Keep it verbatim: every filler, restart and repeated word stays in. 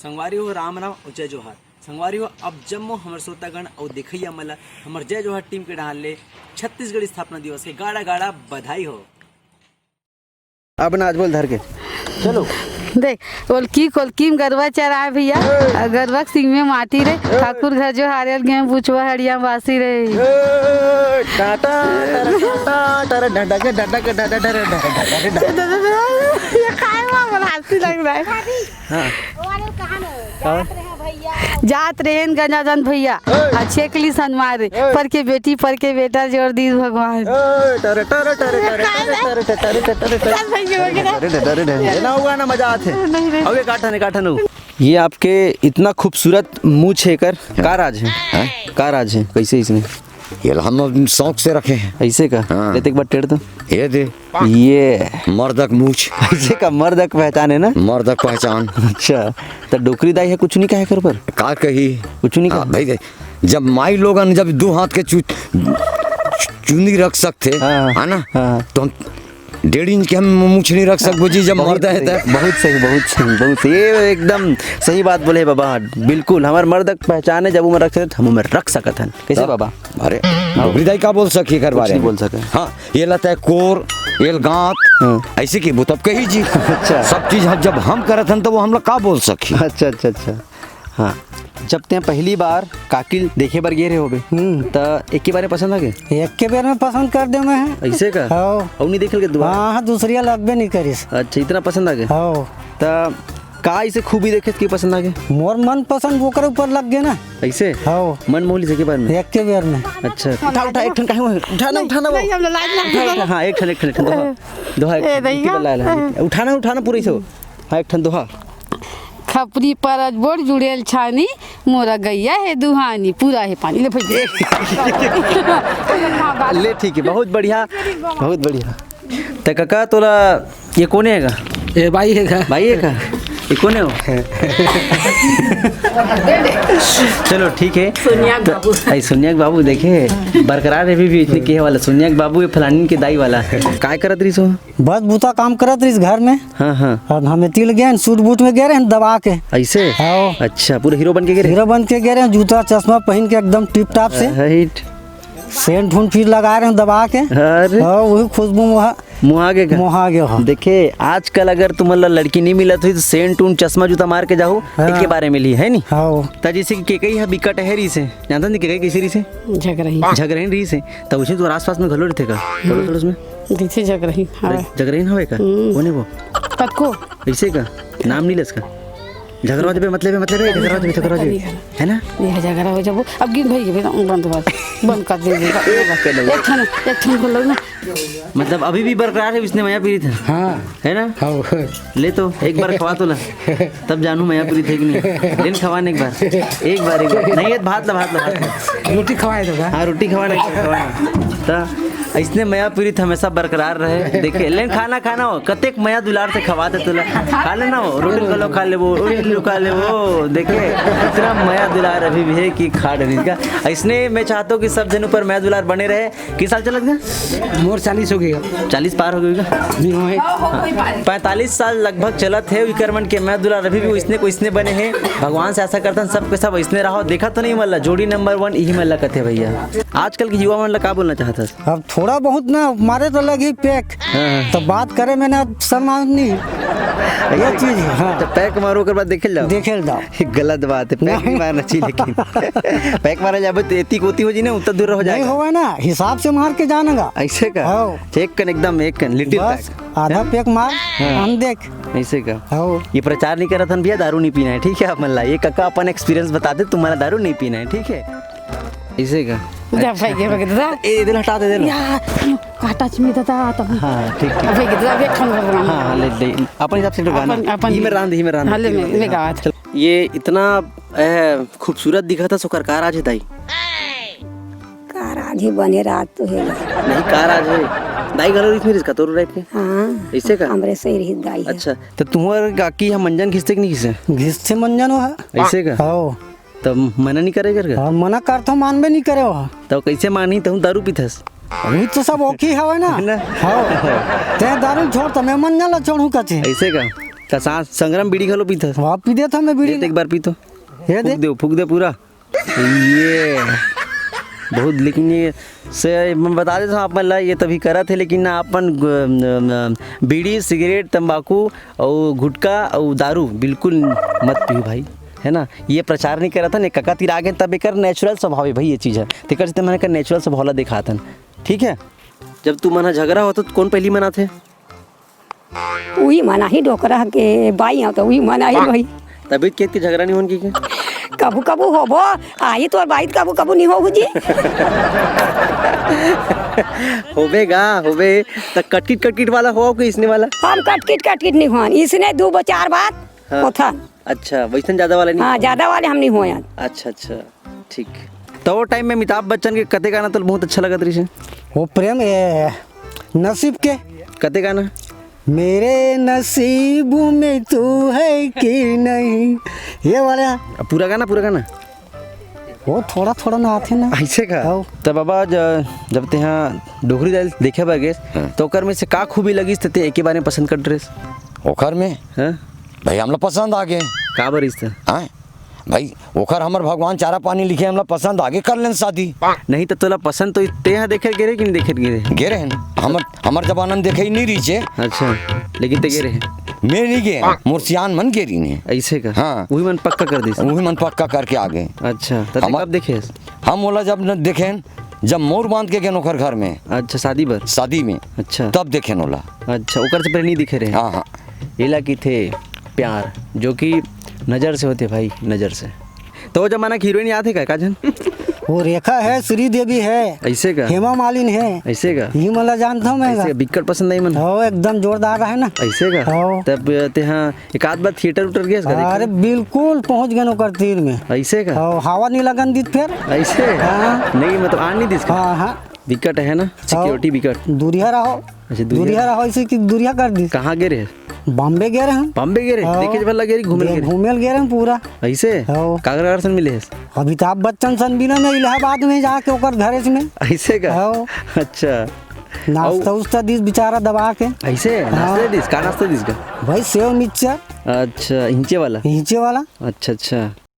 संगवारी हो, राम राम अउ जय जोहार। संगवारी हो, अब जम्मो हमर श्रोतागण अउ देखइया मन ल हमर जय जोहार टीम के डहार ले छत्तीसगढ़ स्थापना दिवस के गाड़ा गाड़ा बधाई हो। अब नाच बोल धर के। चलो। देख, ओलकी कोलकी में गरवा चराए भैया, अउ गरवा के सिंग में माटी रे, ठाकुर घर जो हारेल गेम बुचवा हड़िया बासी रे। ए, टाटा, टाटा, टाटा, टाटा, टाटा, टाटा, टाटा, टाटा, टाटा, टाटा। ये खाए हुआ बड़ा हंसी लग रहा है। हाँ। और? जात रहेन गंजाधन भैया, ए। आ छेकली सनवार रे, ए। पर के बेटी, पर के बेटा जोर दीस भगवान। ए, टरे, टरे, टरे, टरे, टरे, टरे, टरे, टरे, टरे। चल भैया, हो गया। टरे, टरे, टरे, टरे। ये ना हुआ ना, मजा आथे। नहीं, नहीं। अब ये काठन है, काठन हो। ये आपके इतना खूबसूरत मूछ है कर, का राज है? हैं? का राज है? कैसे इसमें? ये ला हम शौक से रखे हैं। ऐसे का? हाँ। लेते एक बार टेढ़ तो। ये दे। ये मर्दक मूछ। ऐसे का मर्दक पहचान है ना? मर्दक पहचान। अच्छा, तो डोकरी दाई है, कुछ नहीं कहे कर पर? का कही? कुछ नहीं हाँ, कहा? भाई, जब माई लोगन जब दो हाथ के चु-, चुनी रख सकते, हाँ, है ना? हाँ। तो हम डेढ़ इंच के हम मूछ नहीं रख सकबो जी, जब बहुत मर्द है सही, तब। बहुत सही, बहुत सही, बहुत सही। ये एकदम सही बात बोले बाबा। बिल्कुल, हमार मर्दक पहचान है, जब उमर रख सकत, हम उमर रख सकत हन। कैसे तब? बाबा? अरे, हाँ। डोकरी दाई का बोल सकी एकर कुछ बारे नहीं में? बोल सके। हाँ, ये लता है कोर, ये गांत, हाँ। ऐसे की बुतब कही जी। अच्छा। सब चीज हम, जब हम करत हन, तो वो हम लोग का बोल सकी? अच्छा, अच्छा, अच्छा। हाँ, जब ते पहली बार काकी ल देखे बर गे रहे होबे, हम्म। त एक के बारे पसंद आ गए? एक के बेर में पसंद कर दे मैं। ऐसे का? हाँ। और नहीं देखल के दोबारा? हाँ, हाँ, दूसरिया लगबे नहीं करिस। अच्छा, इतना पसंद आ गए? हाँ। त का इसे खूबी देखे कि पसंद आ गए? मोर मन पसंद ओकर ऊपर लग गए ना। ऐसे? हाँ। मन मोह लीस एक के बार में? एक के बेर में। अच्छा। उठा, उठा, एक ठन काहे हुआ? उठा ना, उठा ना वो। नहीं, हम लोग लाज लग उठा, उठा, हाँ, एक ठन, एक ठन, एक ठन दोहा। दोहा, एक ए, ठन, दैया। इतनी बार लाए ला। उठा ना, उठा ना पूरा इसे। हाँ, एक ठन दोहा। खपरी परत बोर जुड़ेल छानी, मोरा गैया हे दुहानी, पूरा हे पानी। ले भैया। ले, ठीक है, बहुत बढ़िया, बहुत बढ़िया। त काका, तोला ये कोने हे गा? ए, बाई हे गा। बाई हे का? ये कोने हो? चलो, ठीक है। सोनिया के त-, बाबू। आई सोनिया के बाबू, देखे, बरकरार हे अभी भी, इतने के वाला। सोनिया के बाबू, ये फलानी के दाई वाला। काय करत रहिस हो? बस बूता काम करत रहिस घर में। हाँ, हाँ। अब हम एती ले गए, सूट बूट में गए रहे दबा के। ऐसे? हाँ। अच्छा, पूरा हीरो बन के गए रहे? हीरो बन के गए रहे, जूता चश्मा पहन के एकदम टिप टाप से। राइट। सेंट उंट फिर लगा रहे दबा के। अरे। हाँ, वही खुशबू मुहा-, मुहा के का? मुहा के हो। देखे, आजकल अगर तुमन ला लड़की नहीं मिलत हुई तो सेंट उंट चश्मा जूता मार के जाहू, हाँ। एक के बारे में ली, है नी? हाँ। त जैसे कि केकई ह बिकट है रहिस हे, जानत नहीं केकई कैसे रहिस हे? झगरही। झगरही रहिस हे, त उसे तो आसपास में घलो रहिथे का? थोड़ा थोड़ा उसमें? जैसे जग रही, हाँ। जगरही हवे का? हम्म। कोने वो? तको। ऐसे का? नाम नहीं ले इसका? झगड़ा हो जाबे, मतलब है, मतलब है, झगड़ा हो जाबे, झगड़ा हो जाबे। है ना? ये झगड़ा हो जाबो। अब गिन भाई, बंद कर, बंद कर दे, दे, दे। एक ठन, एक ठन बोलो ना। मतलब, अभी भी बरकरार है उसने मया पीरित है? हाँ। है ना? हाँ। ले तो, एक बार खवा तो ला। तब जानू मया पीरित है कि नहीं। ले न खवा न एक बार। एक बार, एक बार। नहीं है, भात ला, भात ला, भात ला। रोटी खवाए दो का? हाँ, रोटी खवा ना, खवा ना। त इसने मया पीरित हमेशा बरकरार रहे। देखे, ले न खाना, खाना हो, कतेक मया दुलार से खवा दे तोला। खा लेना हो, रोटी खा लो, खा ले वो, रोटी खा ले वो। देखे, इतना मया दुलार अभी भी है कि खा डरिस का। इसने मैं चाहता हूँ कि सब जन ऊपर मया दुलार बने रहे। किस साल चलत गा? मोर चालीस हो गया। चालीस पार हो गया? नहीं होए। हाँ। पैंतालीस साल लगभग चलत हे, इकर मन के मया दुलार अभी भी इसने को इसने बने हे। भगवान से आशा करथन सबके सब इसने रहो। देखा तो नहीं मल्ला, जोड़ी नंबर वन यही मल्ला कथे भैया। आजकल के युवा मन ला का बोलना चाहत हस? अब थोड़ा बहुत ना मारे तो लगी पैक, हाँ, हाँ। तो बात करे में ना शर्मा नहीं। ये चीज, हाँ। तो पैक मारो, ओकर बाद देखे ल जाओ। देखे ल जाओ। गलत बात है, पैक नहीं। नहीं मारना चाहिए, लेकिन पैक मारा जाबे तो एती कोती हो जी ना, उतना दूर हो नहीं जाएगा। होगा ना, हिसाब से मार के जानेगा। ऐसे का? हाँ। एक कन एकदम, एक कन, लिटिल बस, पैक। आधा हैं? पैक मार, हाँ। हम देख। ऐसे का? हाँ। ये प्रचार नहीं करत हन भैया, दारू नहीं पीना है, ठीक है? आप मन ला, ये कका अपन एक्सपीरियंस बताते, तुम्हारा दारू नहीं पीना है, ठीक है? ऐसे का? जा भाई, ये बगैरह। ए, दिल हटा दे, दिल। या, काटा चिमी दादा, तब। हाँ, ठीक, ठीक। अब भाई, कितना भी अच्छा लग रहा है। हाँ, हाँ, ले, ले। अपन हिसाब से तो गाना। अपन, अपन ही में रांध, ही में रांध। हाँ, ले, ही में मैं, रांध। मैं गावा था। चल, ये इतना, ए, खूबसूरत दिखा था, सोकर का राज है दाई? का राज ही बने राज तो है। नहीं, का राज है? दाई घलो रिस नहीं रिस का तोर टाइप के? हाँ। ऐसे का? हमरे सही रही दाई है। अच्छा, तो तुम्हारे काकी हम मंजन खींचते कि नहीं खींचे? घिसथे मंजन वो है। ऐसे का? हाँ। तब मना नहीं करे करके? हाँ, मना करथो, मानबे नहीं करे वह। तब कैसे मानी, तहूँ दारू पीथस? अभी तो सब ओकी हवे ना। है ना? हाँ। ते दारू छोड़, तो मैं मंजन ला छोड़ू कथे। ऐसे का? त सांस संग्राम बीड़ी घलो पीथस? हाँ, पी देथंव मैं बीड़ी। दे तो एक बार पी तो। ये दे। फूक दे, फूक दे पूरा। ये बहुत, लेकिन ये से मैं बता देता हूँ आप मन ला, ये तभी करत हे, लेकिन ना अपन ग-, न-, न-, बीड़ी, सिगरेट, तंबाकू अउ गुटखा अउ दारू बिल्कुल मत पीहू भाई, है ना? ये प्रचार नहीं करत हन, ये कका तीर आ गे तब एकर natural स्वभाव है भाई ये चीज़ है, तेकर से मन एकर natural स्वभाव ला दिखात हन, ठीक है? जब तू मन ह झगड़ा होत हो तो कौन पहली मनाथे? उही मनाही डोकरा के बाई आंव त उही मनाही भाई। तभी खेत के झगड़ा नहीं होन की के? कभू कभू होबो, आही तोर बाई त कभू कभू नहीं होहू जी। होबे गा, होबे। त कटकिट कटकिट वाला हो कि इसने वाला? हम कटकिट कटकिट नहीं होन, इसने दू बो चार बात हाँ। होथन। अच्छा, वैसन ज्यादा वाला नहीं हाँ, होन? ज्यादा वाले हम नहीं होयन। अच्छा, अच्छा। ठीक। त वो टाइम में अमिताभ बच्चन के कते गाना तो बहुत अच्छा लगत रहिस हे? वो प्रेम, ए, नसीब के। कते गाना? मेरे नसीब में तू है कि नहीं, ये वाला। अब पूरा गाना, पूरा गाना? वो थोड़ा थोड़ा ना आथे ना। ऐसे का? हौ। त बाबा, ज-, जब तेहा डोकरी दाई ल देखे बर गेस, हाँ। त ओकर में से का खूबी लगिस त ते एके बारे में पसंद कर डरेस? ओकर में? हाँ? भाई, हमला पसंद आ गे। का बर इस त? हाँ? भाई, ओखर हमर भगवान चारा पानी लिखे, हमला पसंद आगे कर लेन शादी। नहीं त तोला पसंद तो तेहा देखे गे रहे कि नहीं देखे गे रहे? गे रहे। हमर, हमर जमाना में देखे ही नहीं रहिसे। अच्छा, लेकिन ते गे रहे? मैं नहीं गे, मोर सियान मन गे रहिन हे। ऐसे का? हाँ। उही मन पक्का कर दिस? उही मन पक्का करके आ गे। अच्छा, त ते हमर कब देखे? हम ओला जब न देखेन, जब मौर बांध के गेन ओखर घर में। अच्छा, शादी बर? शादी में। अच्छा। तब देखेन ओला। अच्छा, ओकर से पहले नहीं दिखे रहे? हाँ, हाँ। एला किथे प्यार, जो कि नजर से होथे भाई, नजर से। त वो जमाना के हीरोइन याद हे का, का झन? वो रेखा हे, श्रीदेवी हे, ऐसे का? हेमा मालिनी हे। ऐसे का? इही मन ला जानथंव मैं ऐसे का? बिक्कट पसंद आई मन? हौ, एकदम जोरदार रहे ना। ऐसे का? हौ। तब तेहा एक आध बार theatre उटर गेस का देखे? अरे बिल्कुल पहुंच गेन ओकर तीर में। ऐसे का? हौ, हवा नहीं लगन दिस फेर। ऐसे? हाँ। नहीं, मतलब आन नहीं दिस का? हाँ, हाँ। बिक्कट हे ना, security बिक्कट। दूरिहा रहो। अच्छा, दूरिहा। दूरिहा रहो, ऐसे कि दूरिहा कर दिस। कहाँ गे रहे? बॉम्बे गे रहे हम। बॉम्बे गे रहे? हाँ। देखे बर ला गे रहे, घूमे गे रहे? घूमे गे रहे हम पूरा। ऐसे? हाँ। काकर काकर से मिले हे? अमिताभ बच्चन सन बिना में इलाहाबाद में जाके ओकर घरे से में। ऐसे का? हाँ। अच्छा। नाश्ता अउ उस्ता दिस बेचारा दबा के। ऐसे? हाँ। नाश्ता दिस? का नाश्ता दिस का? भाई सेव मिक्सचर। अच्छा, हिंचे वाला? हिंचे वाला। अच्छा, अच्छा।